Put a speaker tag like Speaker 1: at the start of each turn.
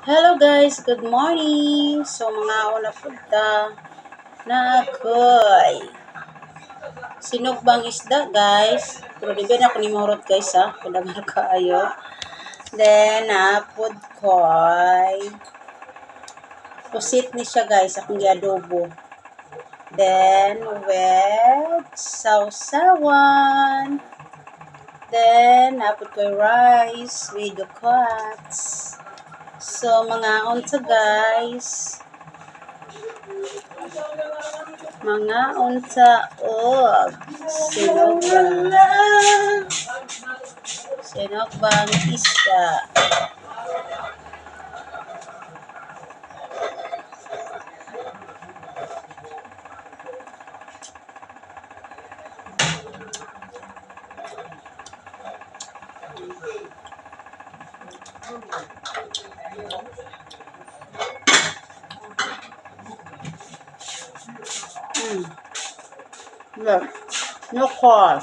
Speaker 1: Hello guys, good morning. So mga una pud ta na koy sinugbang isda, guys. Pero di ba na ako ni mahurot, guys, ha? Kung daghan kaayo. Then napud koy pusit ni siya, guys, akong giadobo. Then with sausawan. Then napud koy rice with the cuts. So, mga unsa, guys. Mga unsa og sinugbang. Sinugbang isda. Yeah. No call.